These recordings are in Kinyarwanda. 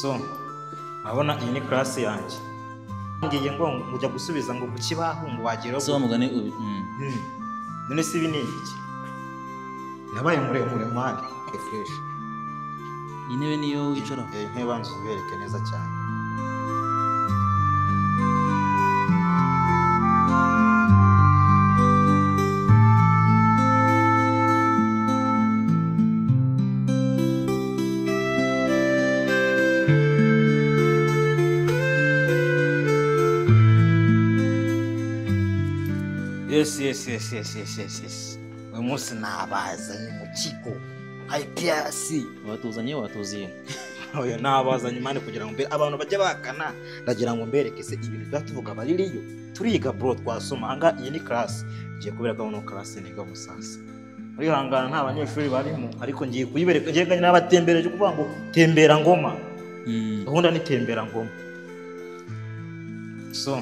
So urabona iyi ni class yanjye. Ngiye ngo ujya gusubiza ngo ku kibaho ngo wageraho. So mugani ubi. None se ibi ni iki? Nabaye muremure man. Fresh. Intebe niyo wicaraho. Intebe banzu ubereke neza cyane. Yes. Uyu munsi nabazanye mu kigo IPRC. Watuzanye watuziye. Oya nabazanye mane kugira ngo mbere abantu bajya bakana ndagira ngo mbereke se ibintu byatuvuga baririyo. Turiga bro twasoma anga iyi ni class. Ngiye kubereka no class niga musasa. Muri hangana nta banyeshuri barimo ariko ngiye kuyibereka ngiye n'abatembereje kuvuga ngo tembera ngoma. Gahunda ni tembera ngoma. So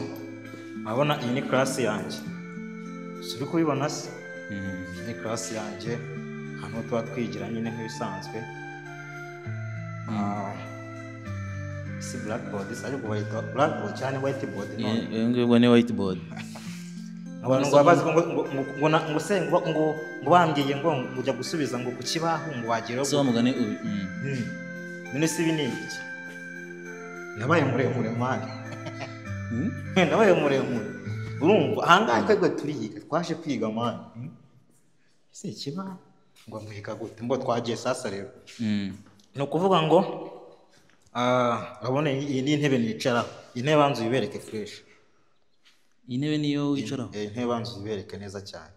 urabona iyi ni class yanjye. Suri kubibona se? Ni class yanjye hano tuba twigira nyine nk'ibisanzwe. Si blackboard ariko bayita blackboard cyane whiteboard none. Ngo ni whiteboard. Abantu ngo bazi ngo se ngo bambwiye ngo ujya gusubiza ngo ku kibaho ngo wageraho. So mugani ubi. None se ibi ni iki? Nabaye muremure man. Nabaye muremure. Urumva ahangaha twebwe turiga twaje kwiga man. Ese ikiba ngo mwiga gute mbo twagiye sasa rero. Ni ukuvuga ngo urabona iyi ni intebe nicaraho. Intebe banzu ibereke fresh. Intebe niyo wicaraho. Intebe banzu ibereke neza cyane.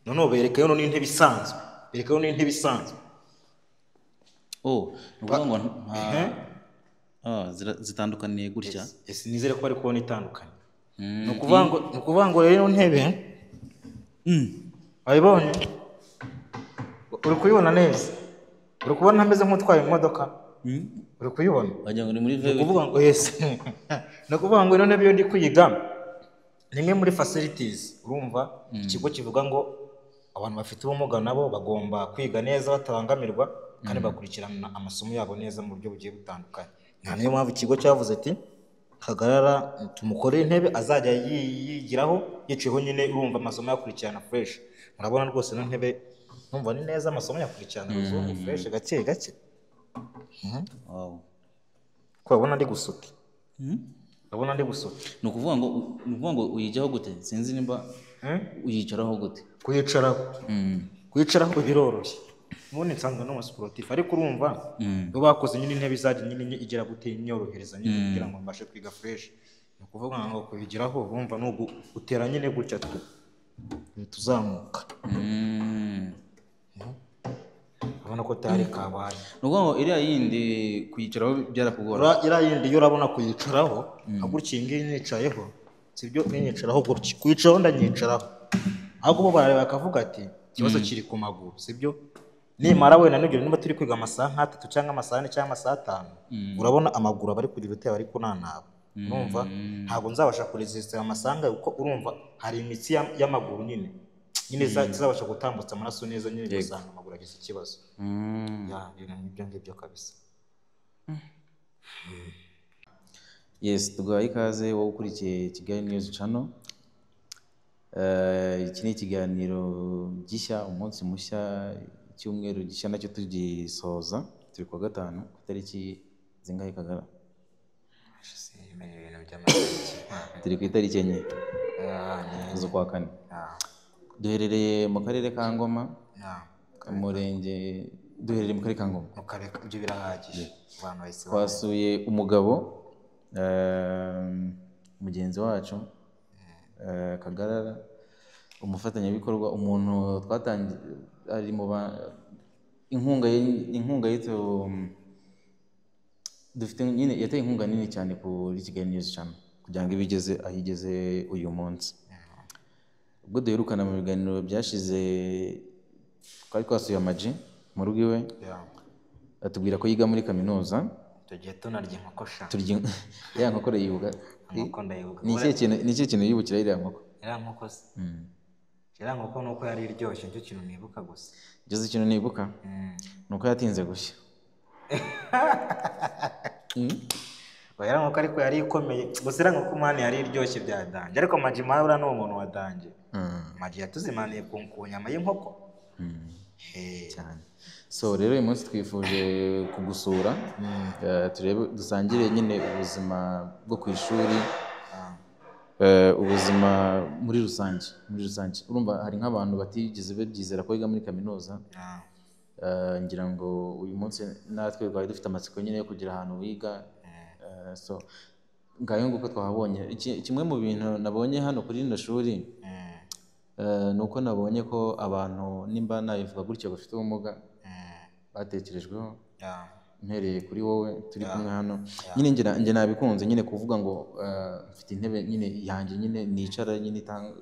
Noneho bereke yo ni intebe isanzwe. Bereke yo ni intebe isanzwe. Oh, nukuvuga ngo zitandukaniye gutya. Yes, nizere ko bari kubona itandukanye. Ni ukuvuga ngo rero ntebe wayibonye? Uri kuyibona neza? Uri kubona ntameze nk'utwaye imodoka? Uri kuyibona? Wagira ngo ni muri V. Ni ukuvuga ngo yes. Ni ukuvuga ngo ino ntebe yo ndi kwiga ni imwe muri facilities. Urumva ikigo kivuga ngo abantu bafite ubumuga nabo bagomba kwiga neza batabangamirwa kandi bakurikirana amasomo yabo neza mu buryo bugiye butandukanye. Niyo mpamvu ikigo cyavuze ati Kagarara tumukorere intebe azajya yigiraho yicayeho nyine urumva amasomo yakurikirana fresh. Murabona rwose no ntebe numva ni neza amasomo yakurikirana ruzungu fresh gake gake. Wow. Ko urabona ndi gusuta. Urabona ndi gusuta. Ni ukuvuga ngo uyijyaho gute? Sinzi nimba uyicaraho gute. Kuyicaraho. Kuyicaraho biroroshye. Ubundi nsanzwe no sportif ariko urumva bo bakoze nyine intebe izajya nyine igera gute inyorohereza nyine kugira ngo mbashe kwiga fresh. Ni ukuvuga ngo kuyigiraho urumva no gutera nyine gutya tuzamuka. Urabona ko tari kabaye. Ni ukuvuga ngo iriya yindi kuyicaraho byarakugora. Iriya yindi yo urabona kuyicaraho gutya iyi ngiyi nicayeho sibyo ninyicaraho gutya kuyicaraho ndanyicaraho ahubwo bo barareba bakavuga ati ikibazo kiri ku maguru sibyo. Nimara wenda nibyo niba turi kwiga amasaha nk'atatu cyangwa amasaha ane cyangwa amasaha atanu urabona amaguru abari kugira uteye bari kunanaba. Urumva ntabwo nzabasha kuresisita amasanga kuko urumva hari imitsi y'amaguru nyine izabasha gutambutsa amaraso neza nyine ugasanga amaguru agize ikibazo. Ya ibintu nk'ibyo ngibyo kabisa. Yes, tugaye ikaze wowe ukurikiye Kigali News Channel. Iki ni ikiganiro gishya, umunsi mushya, icyumweru gishya nacyo tugisoza. Turi kuwa gatanu ku itariki zingahe Kagara? Turi ku itariki 4 z'ukwa kane. Duherereye mu karere ka Ngoma, umurenge duherereye mu karere ka Ngoma. Mu karere ibyo birahagije. Abantu bahise twasuye umugabo mugenzi wacu Kagarara, umufatanyabikorwa, umuntu twatangiye ari mu inkunga yitu dufite nyine yateye inkunga nini cyane kuri Kigali News Channel kugira ngo ibigeze aho igeze uyu munsi. Ubwo duherukana mu biganiro byashize twari twasuye Amaji mu rugo iwe, atubwira ko yiga muri kaminuza. Tugiye tunarya inkoko sha. Turya ya nkoko yibuka. Inkoko ndayibuka. Ni ikihe kintu yibukira iriya nkoko? Iriya nkoko se? Iriya nkoko nuko yari iryoshye nicyo kintu nibuka gusa. Ngeze ikintu nibuka nuko yatinze gushya. Oya, nkoko ariko yari ikomeye. Gusa iriya nkoko man yari iryoshye bya danger, ariko Maji man buriya ni umuntu wa danger. Maji yatuzimaniye ku nyama y'inkoko. Cyane. So rero uyu munsi twifuje kugusura, turebe dusangire nyine ubuzima bwo ku ishuri, ubuzima muri rusange. Muri rusange urumva hari nk'abantu batigeze babyizera ko biga muri kaminuza. Ngira ngo uyu munsi natwe twari dufite amatsiko nyine yo kugira ahantu wiga. So ngayo nguko twahabonye. Kimwe mu bintu nabonye hano kuri rino shuri, ni uko nabonye ko abantu, nimba nabivuga gutyo, bafite ubumuga batekerejweho. Mpereye kuri wowe turi kumwe hano nyine, njye nabikunze nyine kuvuga ngo mfite intebe nyine yanjye nyine nicara nyine itanga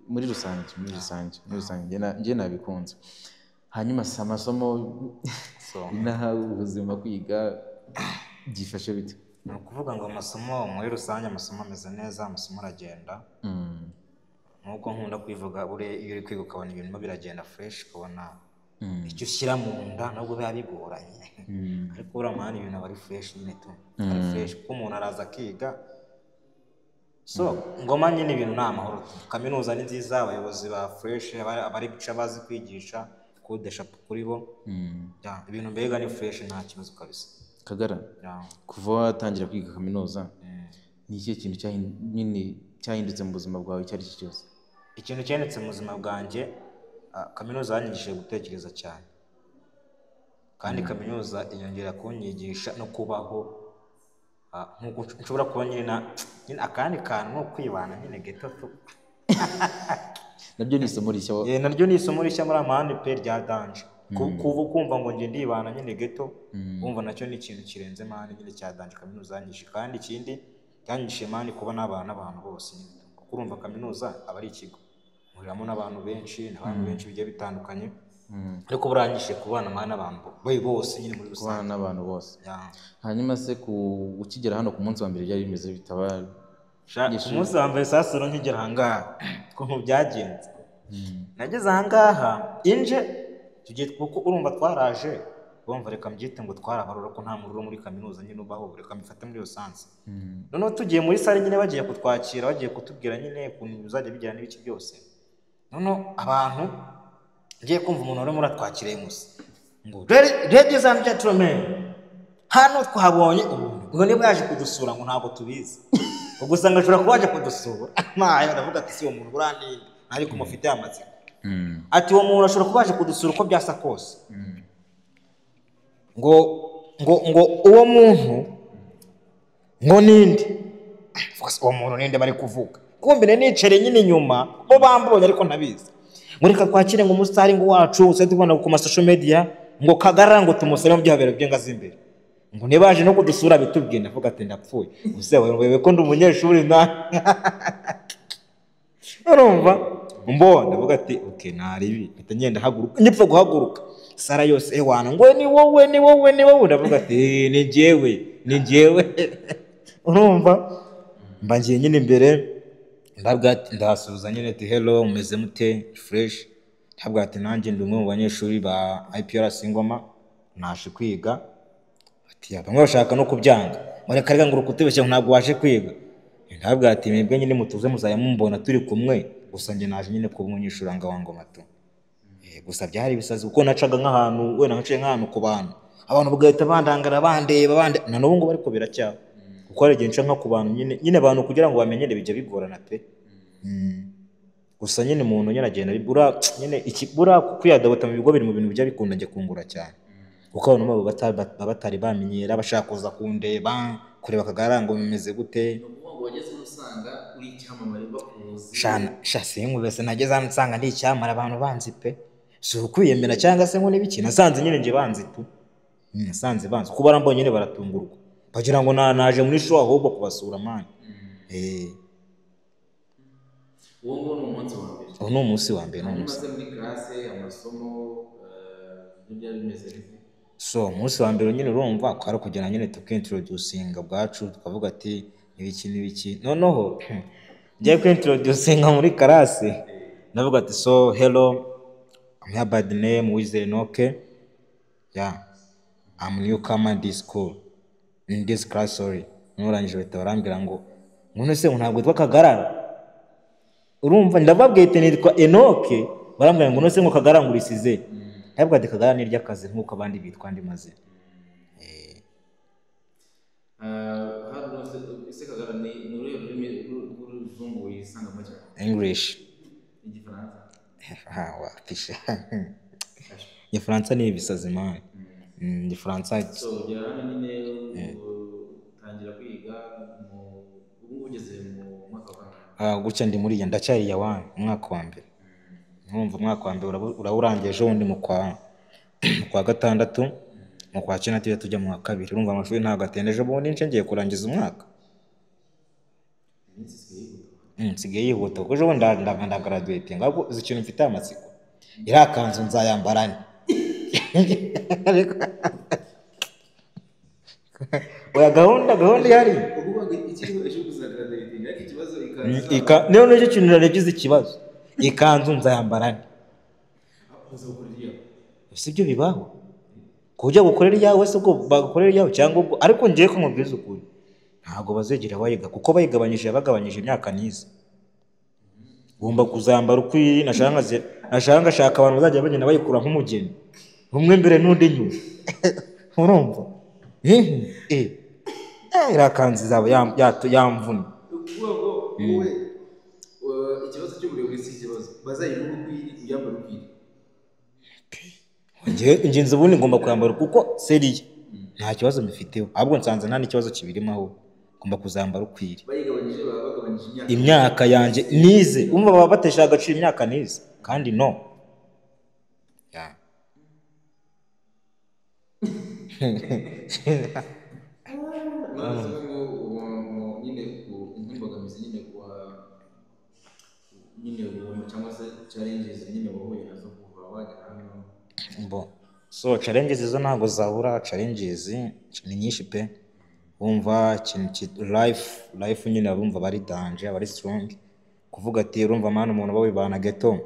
muri rusange njye nabikunze. Hanyuma si amasomo So inaha, ubuzima, kwiga byifashe bite? Ni ukuvuga ngo amasomo muri rusange, amasomo ameze neza, amasomo aragenda. Nk'uko nkunda kwivuga, buriya iyo uri kwiga ukabona ibintu birimo biragenda fresh, ukabona icyo ushyira mu nda nubwo biba bigoranye, ariko buriya man ibintu aba ari fresh nyine tu, ari fresh kuko umuntu araza akiga. So Ngoma nyine ibintu ni amahoro tu. Kaminuza ni nziza, abayobozi ba fresh, abari guca bazi kwigisha, kudesha kuri bo. Ya, ibintu mbega ni fresh, nta kibazo kabisa. Kagara, kuva watangira kwiga kaminuza, ni ikihe kintu nyine cyahindutse mu buzima bwawe icyo ari cyo cyose? Ikintu cyanditse mu buzima bwanjye, kaminuza yanyigishije gutekereza cyane, kandi kaminuza inyongera kunyigisha no kubaho, nk'uko nshobora kuba nyine na nyine akandi kantu ni ukwibana nyine ghetto tu. Nabyo ni isomo rishya Naryo ni isomo rishya muri amahane pe rya danger. Kuva kumva ngo njye ndibana nyine ghetto, wumva nacyo ni ikintu kirenze man nyine cya danger kaminuza yanyigishije. Kandi ikindi byanyigishije man, kuba nabana n'abantu bose nyine, kuko urumva kaminuza aba ari ikigo muhuriramo n'abantu benshi, n'abantu benshi bigiye bitandukanye, ariko burangije kubana man n'abantu bose nyine muri rusange. Kubana n'abantu bose. Ya. Hanyuma se ku ukigera hano ku munsi wa mbere byari bimeze bitaba? Sha, ku munsi wa mbere sasuro nkigera ahangaha, ukuntu byagenze, nageze ahangaha inje tugiye, kuko urumva twaraje, urumva reka mbyite ngo twarabarura ko nta muriro muri kaminuza nyine ubaho, reka mbifate muri rusange. Noneho tugiye muri salle nyine, bagiye kutwakira, bagiye kutubwira nyine ukuntu bizajya bigera n'ibiki byose. Noneho abantu ngiye kumva umuntu urimo uratwakiriye musa ngo "Ladies and gentlemen, hano twabonye umuntu ngo niba yaje kudusura ngo ntabwo tubizi." Ubwo usanga ashobora kuba yaje kudusura. Maye ndavuga ati: "Si uwo muntu buriya ninde?" Ariko mufite amatsiko ati: "Uwo muntu ashobora kuba yaje kudusura uko byasa kose." Ngo uwo muntu ngo ninde? Vuga se, uwo muntu ninde bari kuvuga? Kumbe nari nicareye nyine inyuma, bo bambonye ariko ntabizi. Ngo reka twakire ngo umusitari ngo wacu usigaye tubona ku ma social media, ngo Kagara, ngo tumusore mu byahabera by'ingazi imbere, ngo niba yaje no kudusura bitubwiye. Ndavuga ati: "Ndapfuye use wewe ko ndi umunyeshuri." Na urumva mbona ndavuga ati: "Okay, naribi." Mpita ngenda haguruka, nyipfa guhaguruka salle yose ewana ngo: "Ni wowe, ni wowe, ni wowe." Ndavuga ati: "Eh, ni njyewe, ni njyewe." Urumva mba ngiye nyine imbere, ndabwira ati, ndasuhuza nyine ati: "Hello, mumeze mute? Fresh?" Ndabwira ati: "Nanjye ndi umwe mu banyeshuri ba IPRC Ngoma, naje kwiga." Ati: "Ya." Bamwe bashaka no kubyanga ngo: "Reka reka," ngo "urukutubeshya, ntabwo waje kwiga." Ndabwira ati: "Mwebwe nyine mutuze, muzajya mumbona turi kumwe, gusa njye naje nyine kuba umunyeshuri aha ngaha wa Ngoma tu." Gusa byari ibisazi kuko nacaga nk'ahantu, wenda naciye nk'ahantu ku bantu, abantu bagahita bandangara, bandeba bande na n'ubu ngubu, ariko biracyaba kuko hari igihe nca nko ku bantu nyine abantu kugira ngo bamenyere bijya bigorana pe. Gusa nyine umuntu nyine agenda buriya nyine iki, buriya kwiyadapta mu bigo biri mu bintu bijya bikunda njye kungura cyane, kuko abantu baba batari bamenyera, bashaka kuza kundeba, kureba Akagara ngo bimeze gute. Ni ukuvuga ngo wageze usanga uri icyamamare bakuzi? Shana sha, sinkubese, nageze hano nsanga ndi icyamamare, abantu banzi pe. Si ukwiyemera cyangwa se ngo n'ibiki, nasanze nyine njye banzi tu. Nasanze banzi kuko barambonye nyine baratungurwa, bagira ngo naje muri show ahubwo kubasura man. Uwo nguwo ni umunsi wa mbere? Uwo ni umunsi wa mbere, ni Hanyuma umunsi se muri classe, amasomo, ibyo byari bimeze bite? So umunsi wa mbere nyine urumva kwari kugera nyine tukintroducinga ubwacu, tukavuga ati n'ibiki n'ibiki. Noneho ngiye kwintroducinga muri class, ndavuga ati: "So hello, I'm here by the name Wizeye Enoke, yeah." I'm newcomer in this school, in this class, sorry. Nurangije bahita barambwira ngo none se ngo ntabwo witwa Kagarara? Urumva ndababwiye ati nitwa Enoke, barambwira ngo none se ngo Kagarara ngo urisize? Ndababwira ati Kagarara ni iry'akazi nk'uko abandi bitwa andi mazina. Hano ese Kagarara ni uruhe rurimi rw'uruzungu wisangamo cyane? English. Igifaransa? Ah, wapisha. Igifaransa ni ibisazi man. Igifaransa. So ugera hano nyine utangira kwiga mu ubu ngubu ugeze mu mwaka wa kangahe? Ah, gutya ndi muri ndacyari ya one, umwaka wa mbere. Urumva umwaka wa mbere urawurangiye ejo bundi mu kwa gatandatu, mu kwa cyenda tujya tujya mu wa kabiri. Urumva amashuri ntabwo atinda, ejo bundi nce ngiye kurangiza umwaka. Iminsi isigaye yihuta. Nsigaye yihuta kuko ejo bundi ndagraduating. Ahubwo uzi ikintu mfite amatsiko, iriya kanzu nzayambara nte? Oya, gahunda ihari. Ukuvuga ngo ikiriho ejo kuzagraduating, ariko ikibazo ikanzu. Niyo nicyo kintu nagize ikibazo, ikanzu nzayambara nte? Uzagukorera iyawe. Si ibyo bibaho kujya gukorera iyawe se, ubwo bagukorera iyawe cyangwa ubwo? Ariko ngiye ko nkubwiza ukuri, ntabwo bazegera bayiga kuko bayigabanyije, bagabanyije imyaka nize. Ugomba kuzambara uko iri. Nashaka ngashaka abantu bazajya bagenda bayikura nk'umugeni, umwe mbere n'undi inyuma. Urumva iriya kanzu izaba yamvuna. Ni ukuvuga ngo wowe ikibazo cy'uburebure si ikibazo, bazayiguhe uko iri, uyambare uko iri. Ingenzi ubundi ngomba kwambara kuko seriye nta kibazo mbifiteho, ahubwo nsanze nta n'ikibazo kibirimo, ahubwo ngomba kuzambara uko iri. Bayigabanyije, baba bagabanyije imyaka. Imyaka yanjye nize, umva, baba batesha agaciro imyaka nize kandi no. Ya. None se ngo ubu nyine nk'imbogamizi nyine kuba nyine ubona cyangwa se challenges nyine wahuye nazo kuva wagera hano? Bo, so challenges zo ntabwo zabura, challenges ni nyinshi pe. Wumva ikintu life nyine abumva bari danger, abari strong, kuvuga ati urumva man, umuntu uba wibana ghetto,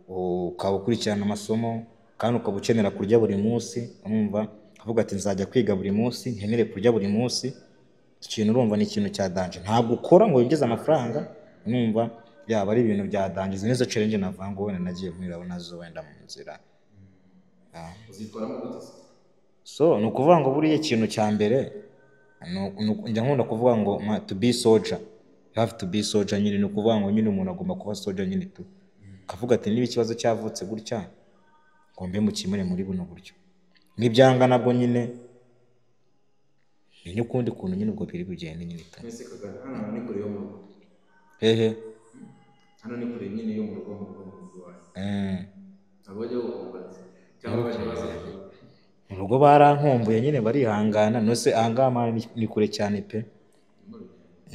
ukaba ukurikirana amasomo kandi ukaba ukenera kurya buri munsi. Urumva avuga ati nzajya kwiga buri munsi, nkenere kurya buri munsi. Ikintu urumva ni ikintu cya danger, ntabwo ukora ngo winjize amafaranga. Urumva yaba ari ibintu bya danger. Izo nizo challenge navuga ngo wenda nagiye mpuriraho nazo wenda mu nzira. Uzitwaramo gute se? So ni ukuvuga ngo buriya ikintu cya mbere njya nkunda kuvuga ngo to be soldier, you have to be soldier nyine. Ni ukuvuga ngo nyine umuntu agomba kuba soldier nyine tu, akavuga ati niba ikibazo cyavutse gutya, ngo mbe mukemure muri buno buryo, nibyanga nabwo nyine menye ukundi kuntu nyine ubwo biri bugende nyine tu. Mwese Kagame, hano ni kure yo mu rugo? Hehe? Hano ni kure nyine yo mu rugo, mu rugo, mu rugo iwanyu? Ntabwo bajya bagukumbaza cyangwa bajya baza? Mu rugo barankumbuye nyine, barihangana. Nose ahangaha man ni kure cyane pe,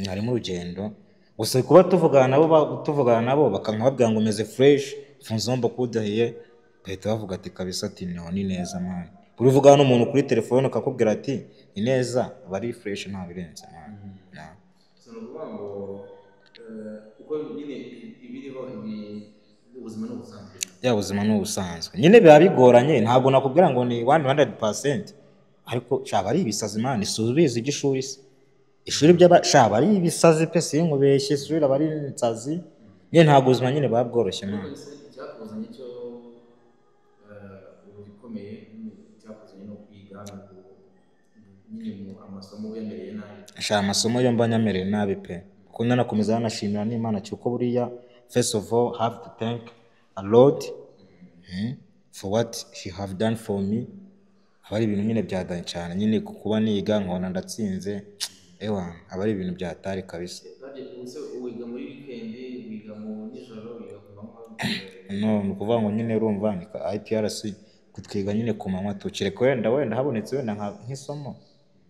harimo urugendo. Gusa kuba tuvugana nabo, tuvugana nabo bakankababwira ngo meze fresh, mfunze kudahiye, bahita bavuga ati kabisa, ati no ni neza man. Uri uvugana n'umuntu kuri telefone akakubwira ati ni neza, aba ari fresh, nta birenze man. Na. So ni ukuvuga ngo uko nyine ibiriho ibi, ubuzima ni ubusanzwe. Ya, ubuzima ni ubusanzwe nyine, biba bigoranye, ntabwo nakubwira ngo ni 100%, ariko shaba ari ibisazi man. Si ubizi iby'ishuri se, ishuri by'aba shaba ari ibisazi pe, sinkubeshye, ishuri aba ari insazi nyine, ntabwo ubuzima nyine buba bworoshye man. Ariko se icyakuzanye cyo ubu gikomeye nyine, icyakuzanye no kwiga no nyine mu amasomo uyamereye nabi? Sha, amasomo yo mba nyamereye nabi pe, kuko nanakomeza nanashimira n'Imana cyuko buriya first of all have to thank a Lord for what he have done for me. Aba ari ibintu nyine byadanye cyane nyine kuba niga nkabona ndatsinze, ewa, aba ari ibintu byatari kabisa. Ubu se wiga muri weekend, wiga mu nijoro, wiga ku manywa? No, ni ukuvuga ngo nyine urumva ni IPRC kutwiga nyine ku manywa, tukireka wenda habonetse wenda nk'isomo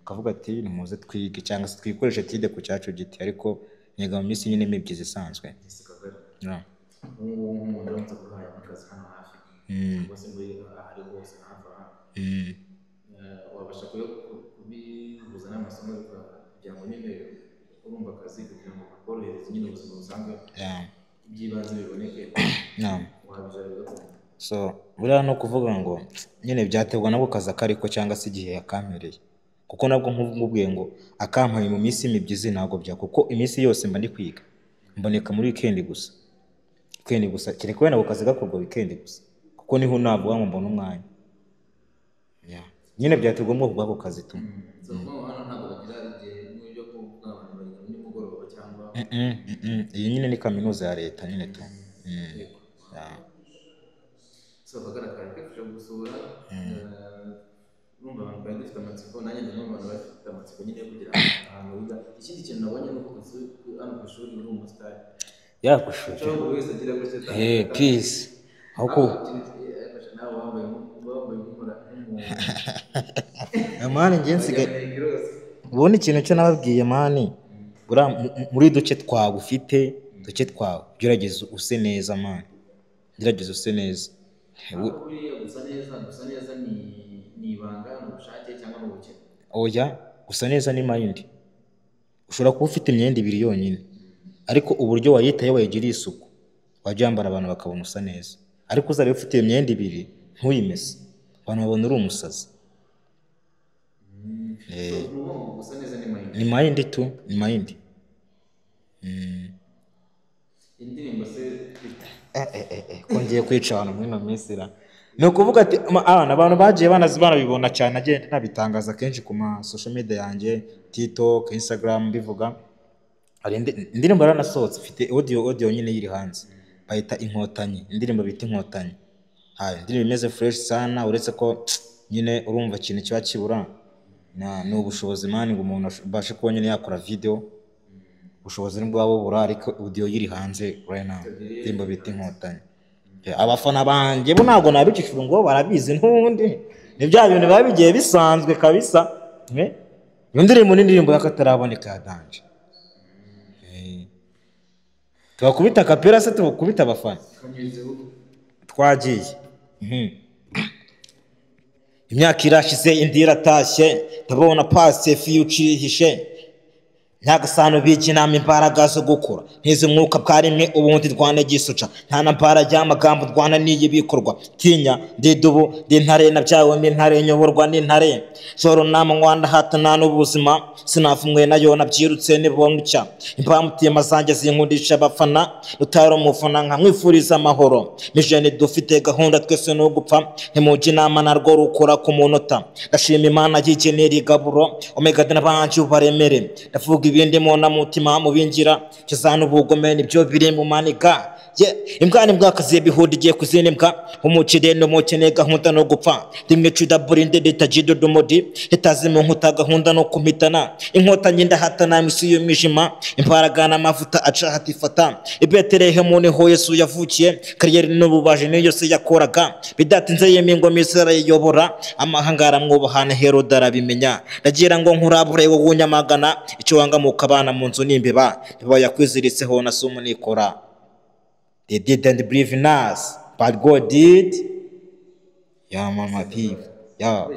ukavuga ati nimuze twige cyangwa se twikoreshe tide ku cyacu giti, ariko niga mu minsi nyine mibyizi isanzwe. Ese Kagari, Yeah. ubu ngubu nk'umuntu uramutse aguhaye nk'akazi hano hafi cyangwa se muri ahari hose hafi aha, wabasha kubihuza n'amasomo kugira ngo nyine urumva akazi kugira ngo kakorohereze nyine ubuzima busanzwe, iby'ibanze biboneke, wabijara bigakunda? So buriya no kuvuga ngo nyine byaterwa nako kazi akariko cyangwa se igihe yakampereye, kuko nabwo nkubwiye ngo akampaye mu minsi mibyizi ntabwo bya, kuko iminsi yose mba ndi kwiga, mboneka muri weekend gusa, weekend gusa, kereka wenda ako kazi gakorwa weekend gusa, kuko niho navuga ngo mbona umwanya. Yeah. Nyine byaterwa n'ubwoko bw'ako kazi tu. So kuko hano ntabwo bagira igihe n'ibyo kuvuga abantu bariga nimugoroba cyangwa Iyi nyine ni kaminuza ya leta nyine tu. Yeah. So bagaragara kwifasha gusura, urumva abantu bari dufite amatsiko, nanjye ndi umwe mu bantu bafite amatsiko nyine yo kugira ahantu wiga. Ikindi kintu nabonye ni uko hano ku ishuri uri umusitari. Ya ku ishuri. Ushobora buri wese agira gutya. Peace. Aho ko nawe wambaye mani njye nsigaye ubundi ikintu cyo nababwiye mani, muri duce twawe ufite, duce twawe gerageza use neza mani, gerageza use neza. Gusa neza ni ibanga, ni ubushake cyangwa ni ubukene? Oya, gusa neza ni mind. Ushobora kuba ufite imyenda ibiri yonyine, ariko uburyo wayitaye wayigiriye isuku, wajya wambara abantu bakabona usa neza. Ariko uzaba ufite iyo myenda ibiri ntuyimese, abantu babona uri umusazi. Ni mind tu, ni mind. Indirimbo se kongeye kwica abantu muri ino minsi ra. Ni ukuvuga ati abantu bagiye banabibona cyane, agenda nabitangaza kenshi ku ma social media yanjye, TikTok, Instagram, mbivuga. Hari indirimbo yaranasohotse, ifite audio nyine yiri hanze, bayita Inkotanyi, indirimbo bita Inkotanyi. Hayi, indirimbo imeze fresh sana, uretse ko nyine urumva ikintu kiba kibura ni ubushobozi mani, ngo umuntu abashe kuba nyine yakora video, ubushobozi nibwo bwaba bubura, ariko audio yiri hanze right now, indirimbo bita Inkotanyi. Abafana banjye bo ntabwo nabicishura ngo barabizi n'ubundi, ni bya bintu biba bigiye bisanzwe kabisa. Iyo ndirimbo ni indirimbo y'akataraboneka ya danje. Tubakubita kapera se, tubakubita abafana. Twagiye. Imyaka irashize indi iratashye, ndabona past future ihishe. Nyagasano bigi inama imbaraga zo gukora, ntizi umwuka bwa rimwe ubundi ndwana gisuca, nta na mbara y'amagambo ndwana n'iyi bikorwa. Tinya ndidubu ndi ntare nabyawe ndi ntare nyoborwa n'intare, joro namanywa ndahatana n'ubuzima, sinavumwe nayo nabyirutse nibongucya. Imbamutima zanjye zinkundisha abafana, rutaro umufana nkamwifuriza amahoro. Mijene dufite gahunda twese no gupfa, ntimujye inama narwo rukora ku munota. Ndashima Imana yigenera igaburo, omega n'abanje ubaremere. Ndavuga ibindi mona mutima mubingira, kizana ubugome nibyo biri mu maniga. Imbwa n'imbwa kaziye bihuda igiye kuzina imbwa, umukire n'umukene gahunda no gupfa. Rimwe cuda burinde ritajido dumodi, ritazima inkuta gahunda no kumitana. Inkotanyi ndahatana misi y'umwijima, imbaraga n'amavuta aca hatifata. I Betelehemu niho Yesu yavukiye, kariyeri n'ububaji niyo yose yakoraga. Bidatinze yemye ngo Misi arayiyobora, amahanga aramwubaha na Herode arabimenya. Ndagira ngo nkurabure wowe unyamagana, icyo wanga mukabana mu nzu n'imbeba, ntibayakwiziritseho na sumu nikora. They didn't believe in us, but God did. Yeah, mama, people. Yeah.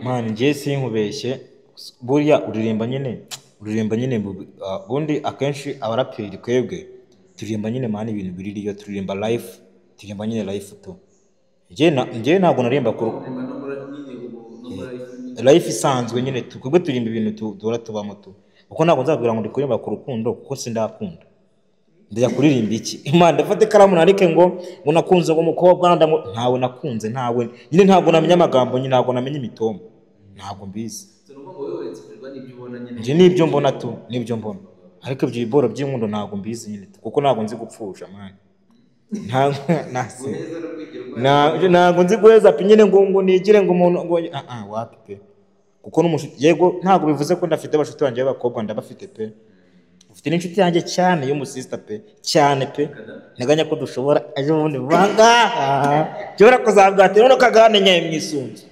Man, njye sinkubeshye, buriya uririmba nyine, ubundi akenshi abaraperi twebwe turirimba nyine man ibintu biririyo, turirimba life, turirimba nyine life tu. Njye ntabwo naririmba ku life isanzwe nyine, twebwe turirimba ibintu duhora tubamo tu. Kuko ntabwo nzabwira ngo ndi kuririmba ku rukundo kuko sindakunda. Ndajya kuririmba iki? Imana ndafata ikaramu nandike ngo nakunze ngo umukobwa, ntawe nakunze, ntawe nyine, ntabwo namenya amagambo nyine, ntabwo namenya imitombo, ntabwo mbizi. Njye nibyo mbona tu, nibyo mbona. Ariko ibyo biboro by'inkundo ntabwo mbizi nyine, kuko ntabwo nzi gupfusha man. Ntabwo nzi guheza pe nyine ngo nigire ngo umuntu ngo wapi pe. Kuko n'umushuti, yego ntabwo bivuze ko ndafite abashuti banjye b'abakobwa, ndabafite pe. Ufite n'inshuti yanjye cyane y'umusista pe, cyane pe. Nteganya ko dushobora ejo bundi banga nshobora kuzabwatira none kagane nyaye mu isunzu.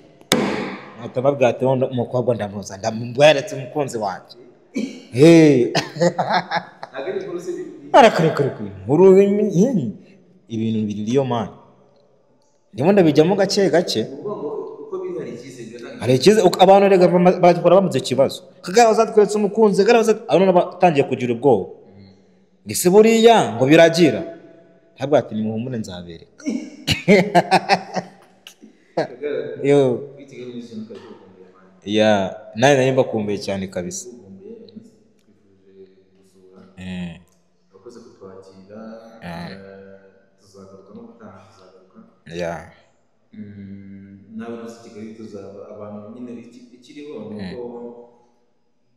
Natababwatira none umukobwa ndamuza ndamweretse umukunzi wanjye. Inkuru ibintu biriyo man. Ndimo ndabijyamo gake gake. Uko Hari ikize abantu rega bakora bamuze ikibazo. Kagara bazatweretse umukunzi, Kagara abantu batangiye kugira ubwoba. Ngese buriya ngo biragira. Ntabwo ati nimuhumure nzabereka. Yo. Ya, nawe nari mbakumbuye cyane kabisa. Wakoze kutwakira, tuzagaruka no gutaha tuzagaruka. Ya. Nawe uzi Kigali tuzaba abantu nyine ikiriho nuko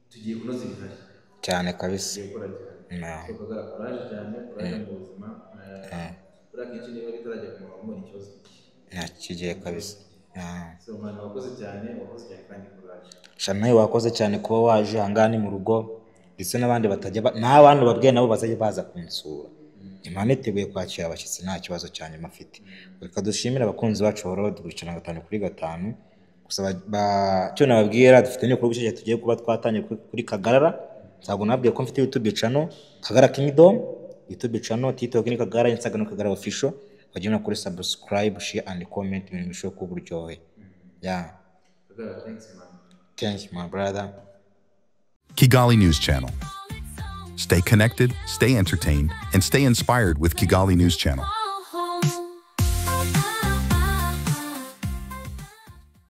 tugiye kunoza ibihari cyane kabisa. Tugiye gukora cyane. Kagara courage cyane, courage mu buzima. Buriya kenshi niba bitarajya ku murongo ni ikibazo. Nta kigiye kabisa. So man, wakoze cyane kandi courage. Shana nawe wakoze cyane kuba waje ahangaha ni mu rugo, ndetse n'abandi batajya n'abandi babwiye nabo bazajya baza kunsura. Imana iteguye kwakira abashyitsi nta kibazo cyane mafite. Reka dushimire abakunzi bacu bahora badukurikirana 5 kuri 5. Gusa cyo nababwira dufite n'ibikorwa bishyashya tugiye kuba twatangiye kuri Kagarara. Ntabwo nababwiye ko mfite YouTube channel Kagara Kingdom, YouTube channel, TikTok ni Kagara, Instagram ni Kagara Official. Wajya no kuri subscribe, share and comment ibintu bishobora kuba uburyohe. Yeah. Kagara, thanks man. Thanks my brother. Kigali News Channel. Stay connected, stay entertained, and stay inspired with Kigali News Channel.